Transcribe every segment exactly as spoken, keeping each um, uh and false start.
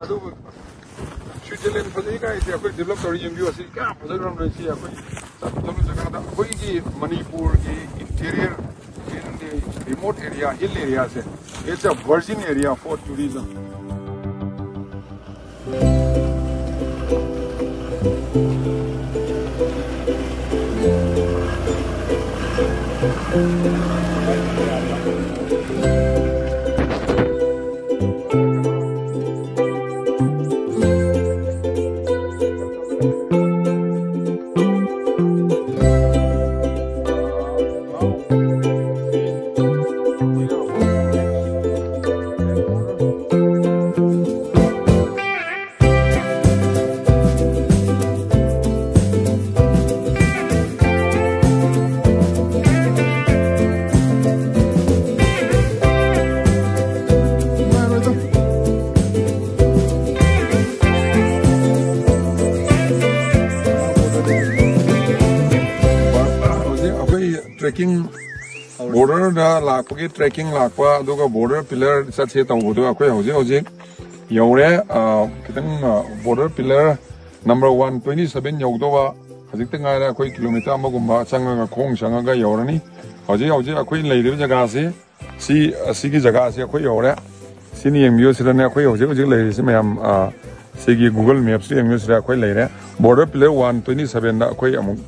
ꯑꯗꯨꯕꯨ ꯁ꯭ꯋꯤꯖꯔꯂꯦꯟ ꯐꯖꯩ ꯀꯥꯏꯁꯦ ꯑꯩꯈꯣꯏ ꯗꯤꯕꯂꯞ ꯇꯧꯔ ꯌꯦꯡꯕꯤꯌꯨ꯫ ꯑꯁꯤ ꯀꯌꯥꯝ ꯐꯖꯈ꯭ꯔꯕꯅꯣ꯫ ꯁꯤ ꯑꯩꯈꯣꯏ ꯆꯠꯄ ꯆꯠꯂꯨ ꯖꯒꯥꯗ ꯑꯩꯈꯣꯏꯒꯤ ꯃꯅꯤꯄꯨꯔꯒꯤ interior in the remote area, hill areaꯁꯦ, it's a virgin area for tourism. ꯍꯧꯖꯤꯛ ꯑꯩꯈꯣꯏ trekking, borderꯗ ꯂꯥꯛꯄꯒꯤ trekking ꯂꯥꯛꯄ, ꯑꯗꯨꯒ border pillar ꯆꯠꯁꯦ ꯇꯧꯕꯗꯣ ꯑꯩꯈꯣꯏ ꯍꯧꯖꯤꯛ ꯍꯧꯖꯤꯛ ꯌꯧꯔꯦ꯫ ꯑ, ꯈꯤꯇꯪ, ꯑ, border pillar number one twenty seven ꯌꯧꯗꯧꯕ ꯍꯧꯖꯤꯛꯇ ꯉꯥꯏꯔꯦ꯫ ꯑꯩꯈꯣꯏ ꯀꯤꯂꯣꯃꯤꯇꯔ ꯑꯃꯒꯨꯝꯕ ꯆꯪꯉꯒ, ꯈꯣꯡ ꯆꯪꯉꯒ ꯌꯧꯔꯅꯤ꯫ ꯍꯧꯖꯤꯛ ꯍꯧꯖꯤꯛ ꯑꯩꯈꯣꯏ ꯂꯩꯔꯤꯕ ꯖꯒꯥꯁꯤ, ꯁꯤ, ꯑꯁꯤꯒꯤ ꯖꯒꯥꯁꯤ ꯑꯩꯈꯣꯏ ꯌꯧꯔꯦ꯫ ꯁꯤꯅ ꯌꯦꯡꯕꯤꯌꯨ, ꯁꯤꯗꯅꯦ ꯑꯩꯈꯣꯏ ꯍꯧꯖꯤꯛ ꯍꯧꯖꯤꯛ ꯂꯩꯔꯤꯁꯤ ꯃꯌꯥꯝ, ꯑ, ꯁꯤꯒꯤ Google Mapsꯇ ꯌꯦꯡꯕꯤꯌꯨ, ꯁꯤꯗ ꯑꯩꯈꯣꯏ ꯂꯩꯔꯦ꯫ Border pillar one twenty sevenꯗ ꯑꯩꯈꯣꯏ ꯑꯃꯨꯛ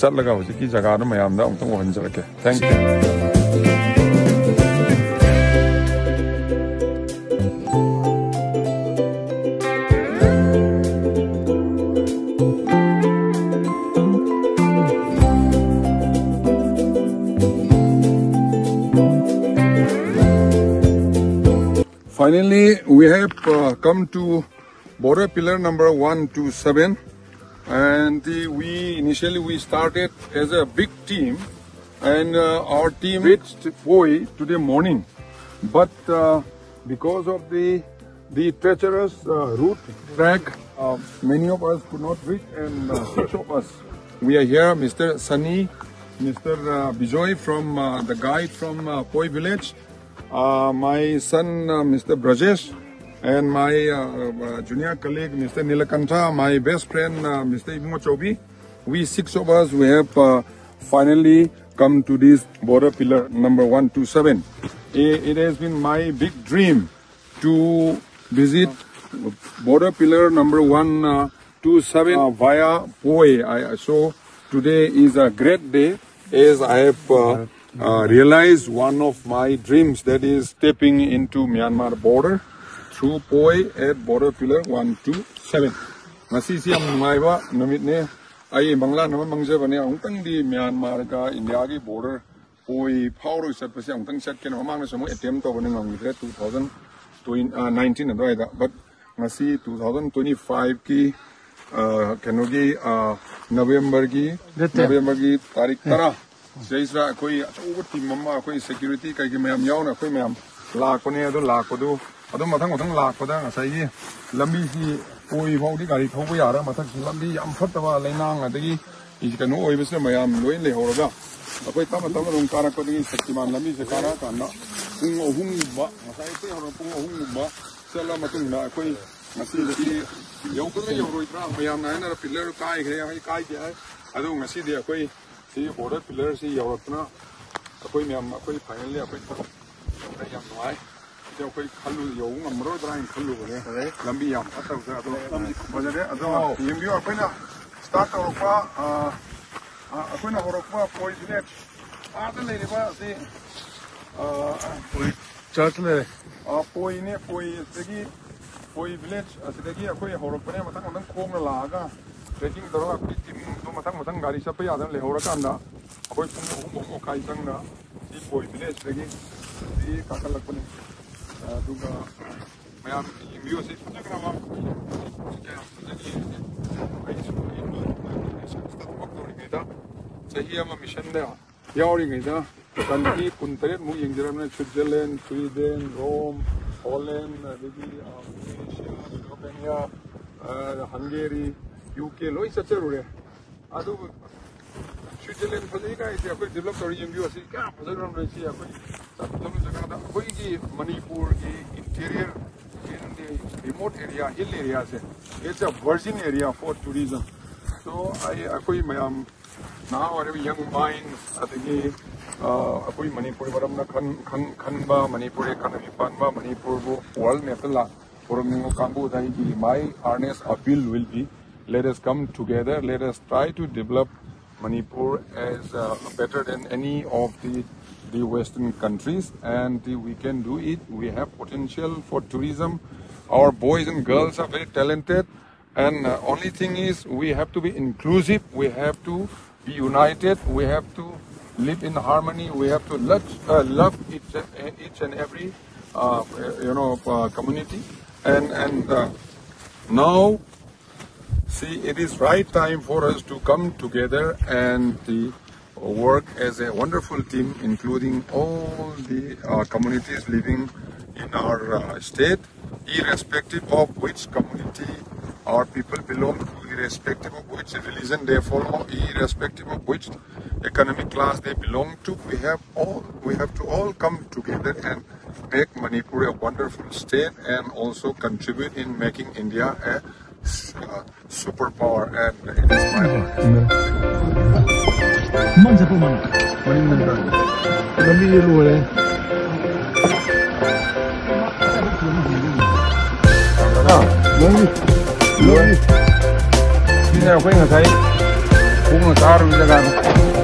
ꯆꯠꯂꯒ ꯍꯧꯖꯤꯛꯀꯤ ꯖꯒꯥꯗꯣ ꯃꯌꯥꯝꯗ ꯑꯃꯨꯛꯇꯪ ꯎꯍꯟꯖꯔꯛꯀꯦ꯫ Thank you. Finally, we have, uh, come to border pillar number one two seven, and the, we initially we started as a big team, and, uh, our team reached Poi today morning, but, uh, because of the the treacherous, uh, route track, uh, many of us could not reach, and, uh, six of us we are here. Mister Sunny, Mister, uh, Bijoy from, uh, the guide from, uh, Poi village, uh, my son, uh, Mister Brajesh, and my uh, uh, junior colleague, Mister Nilakantha, my best friend, uh, Mister Ibungo Chobi. We six of us, we have uh, finally come to this border pillar number one two seven. It, it has been my big dream to visit border pillar number one two seven uh, via Poi. I, so today is a great day as I have uh, uh, realized one of my dreams, that is stepping into Myanmar border through Poi at border pillar one two seven. ꯉꯁꯤꯁꯤ ꯌꯥꯝ ꯅꯨꯡꯉꯥꯏꯕ ꯅꯨꯃꯤꯠꯅꯦ꯫ ꯑꯩ ꯃꯪꯂꯥꯟ ꯑꯃ ꯃꯪꯖꯕꯅꯦ, ꯑꯃꯨꯛꯇꯪꯗꯤ ꯃ꯭ꯌꯥꯟꯃꯥꯔꯒ ꯏꯟꯗꯤꯌꯥꯒꯤ border ꯄꯣꯏ ꯐꯥꯎꯔꯒ ꯆꯠꯄꯁꯦ ꯑꯃꯨꯛꯇꯪ ꯆꯠꯀꯦꯅ ꯃꯃꯥꯡꯗꯁꯨ ꯑꯃꯨꯛ attempt ꯇꯧꯕꯅꯤ, ꯉꯝꯈꯤꯗ꯭ꯔꯦ, two thousand nineteen ꯑꯗꯨꯋꯥꯏꯗ꯫ But ꯉꯁꯤ two thousand twenty five ꯀꯤ ꯀꯩꯅꯣꯒꯤ ꯅꯕꯦꯝꯕꯔꯒꯤ ꯅꯕꯦꯝꯕꯔꯒꯤ ꯇꯥꯔꯤꯛ ꯇꯔꯥ ꯁꯤꯗꯩꯁꯤꯗ ꯑꯩꯈꯣꯏ ꯑꯆꯧꯕ team ꯑꯃ, ꯑꯩꯈꯣꯏ security ꯀꯩꯀꯩ ꯃꯌꯥꯝ ꯌꯥꯎꯅ ꯑꯩꯈꯣꯏ ꯃꯌꯥꯝ ꯂꯥꯛꯄꯅꯦ꯫ ꯑꯗꯨ ꯂꯥꯛꯄꯗꯨ ꯑꯗꯨꯝ ꯃꯊꯪ ꯃꯊꯪ ꯂꯥꯛꯄꯗ ꯉꯁꯥꯏꯒꯤ ꯂꯝꯕꯤꯁꯤ ꯄꯣꯏ ꯐꯥꯎꯗꯤ ꯒꯥꯔꯤ ꯊꯧꯕ ꯌꯥꯔ, ꯃꯊꯛꯁꯤ ꯂꯝꯕꯤ ꯌꯥꯝ ꯐꯠꯇꯕ, ꯂꯩꯅꯥꯡ ꯑꯗꯒꯤ ꯀꯩꯅꯣ ꯑꯣꯏꯕꯁꯤꯅ ꯃꯌꯥꯝ ꯂꯣꯏ ꯂꯩꯍꯧꯔꯒ ꯑꯩꯈꯣꯏ ꯇꯞꯅ ꯇꯞꯅ ꯑꯗꯨꯝ ꯀꯥꯔꯛꯄꯗꯒꯤ ꯁꯛꯇꯤꯃꯥꯟ ꯂꯝꯕꯤꯁꯦ ꯀꯥꯔꯛꯑꯀꯥꯟꯗ ꯄꯨꯡ ꯑꯍꯨꯝꯒꯨꯝꯕ, ꯉꯁꯥꯏ ꯑꯩꯈꯣꯏ ꯍꯧꯔꯛ ꯄꯨꯡ ꯑꯍꯨꯝꯒꯨꯝꯕ ꯆꯠꯂ ꯃꯇꯨꯡꯗ ꯑꯩꯈꯣꯏ ꯉꯁꯤꯗꯤ ꯌꯧꯒꯗ꯭ꯔꯥ ꯌꯧꯔꯣꯏꯗ꯭ꯔꯥ ꯃꯌꯥꯝꯅ ꯍꯥꯏꯅꯔ pillar ꯀꯥꯏꯈ꯭ꯔꯦ, ꯑꯩ ꯀꯥꯏꯗꯦ ꯍꯥꯏ꯫ ꯑꯗꯨ ꯉꯁꯤꯗꯤ ꯑꯩꯈꯣꯏ ꯁꯤ border pillar ꯁꯤ ꯌꯧꯔꯛꯇꯅ ꯑꯩꯈꯣꯏ ꯃꯌꯥꯝ ꯑꯩꯈꯣꯏ finally ꯑꯩꯈꯣꯏ ꯊꯕꯛ ꯌꯥꯝ ꯅꯨꯡꯉꯥꯏ꯫ ꯁꯤꯗ ꯑꯩꯈꯣꯏ ꯈꯜꯂꯨ ꯌꯧꯕ ꯉꯝꯃꯔꯣꯏꯗ꯭ꯔꯥ ꯍꯥꯏꯅ ꯈꯜꯂꯨꯕꯅꯦ꯫ ꯂꯝꯕꯤ ꯌꯥꯝ ꯐꯠꯇꯕꯁꯦ꯫ ꯑꯗꯣ ꯐꯖꯔꯦ꯫ ꯑꯗꯣ ꯌꯦꯡꯕꯤꯌꯨ, ꯑꯩꯈꯣꯏꯅ start ꯇꯧꯔꯛꯄ, ꯑ, ꯑ, ꯑꯩꯈꯣꯏꯅ ꯍꯧꯔꯛꯄ ꯄꯣꯏ village ꯑꯥꯗ ꯂꯩꯔꯤꯕ ꯑꯁꯤ, ꯑ, ꯄꯣꯏ church ꯂꯩꯔꯦ꯫ ꯑ, ꯄꯣꯏꯅꯦ, ꯄꯣꯏ ꯑꯁꯤꯗꯒꯤ, ꯄꯣꯏ village ꯑꯁꯤꯗꯒꯤ ꯑꯩꯈꯣꯏ ꯍꯧꯔꯛꯄꯅꯦ꯫ ꯃꯊꯪ ꯃꯊꯪ ꯈꯣꯡꯅ ꯂꯥꯛꯑꯒ trekking ꯇꯧꯔꯒ ꯑꯩꯈꯣꯏ team ꯗꯣ ꯃꯊꯪ ꯃꯊꯪ ꯒꯥꯔꯤ ꯆꯠꯄ ꯌꯥꯗꯅ ꯂꯩꯍꯧꯔꯀꯥꯟꯗ ꯑꯩꯈꯣꯏ ꯄꯨꯡ ꯑꯍꯨꯝ ꯃꯈꯥꯏ ꯆꯪꯅ ꯁꯤ ꯄꯣꯏ village ꯇꯒꯤ ꯁꯤ ꯀꯥꯈꯠꯂꯛꯄꯅꯦ꯫ ꯑꯗꯨꯒ ꯃꯌꯥꯝ ꯌꯦꯡꯕꯤꯌꯨ, ꯁꯤ ꯐꯖꯈ꯭ꯔꯕ ꯀꯌꯥꯝ ꯐꯖꯒꯦ꯫ ꯑꯩꯁꯨ ꯊꯕꯛ ꯇꯧꯔꯤꯉꯩꯗ ꯆꯍꯤ ꯑꯃ mission ꯗ ꯌꯥꯎꯔꯤꯉꯩꯗ country ꯀꯨꯟꯇꯔꯦꯠ ꯃꯨꯛ ꯌꯦꯡꯖꯔꯝꯃꯦ꯫ Switzerland, Sweden, Rome, Holland, ꯑꯗꯒꯤ, ꯑ, Croatia, Slovenia, ꯑ, Hungary, U K ꯂꯣꯏ ꯆꯠꯆꯔꯨꯔꯦ꯫ ꯑꯗꯨꯕꯨ Switzerland ꯐꯖꯩ ꯀꯥꯏꯁꯦ ꯑꯩꯈꯣꯏ develop ꯇꯧꯔ ꯌꯦꯡꯕꯤꯌꯨ꯫ ꯑꯁꯤ ꯀꯌꯥꯝ ꯐꯖꯈ꯭ꯔꯕꯅꯣ꯫ ꯁꯤ ꯑꯩꯈꯣꯏ ꯆꯠꯀꯗꯕ ꯖꯒꯥꯗ ꯑꯩꯈꯣꯏꯒꯤ ꯃꯅꯤꯄꯨꯔꯒꯤ interior in the Remote area, hill area say, it's a virgin area for tourism. So ꯑꯩ ꯑꯩꯈꯣꯏ ꯃꯌꯥꯝ ꯅꯍꯥ ꯑꯣꯏꯔꯤꯕ young minds ꯑꯗꯒꯤ ꯑꯩꯈꯣꯏ ꯃꯅꯤꯄꯨꯔ ꯃꯔꯝꯅ ꯈꯟꯕ, ꯃꯅꯤꯄꯨꯔ economy ꯄꯥꯟꯕ, ꯃꯅꯤꯄꯨꯔꯕꯨ world map ꯇ ꯄꯨꯔꯛꯅꯤꯡꯕ ꯀꯥꯡꯕꯨꯗ ꯑꯩꯒꯤ my earnest appeal will be, let us come together, let us try to develop Manipur as uh, better than any of the the Western countries, and the, we can do it. We have potential for tourism. Our boys and girls are very talented, and uh, only thing is we have to be inclusive. We have to be united. We have to live in harmony. We have to love, uh, love each, each and every uh, you know uh, community. And and uh, now, see, it is right time for us to come together and the work as a wonderful team, including all the uh, communities living in our uh, state, irrespective of which community our people belong to, irrespective of which religion they follow, irrespective of which economic class they belong to. We have all, we have to all come together and make Manipur a wonderful state and also contribute in making India a uh, superpower. And it is my honor. ꯃꯥꯡ ꯆꯠꯄ ꯃꯥꯅ ꯂꯝꯕꯤꯗ ꯂꯣꯏꯔꯦ꯫ ꯂꯣꯏꯔꯦ꯫ ꯂꯣꯏꯔꯦ꯫ ꯁꯤꯅ ꯑꯩꯈꯣꯏ ꯉꯁꯥꯏ ꯈꯣꯡꯅ ꯀꯥꯔꯨꯕ ꯖꯒꯥꯗꯣ꯫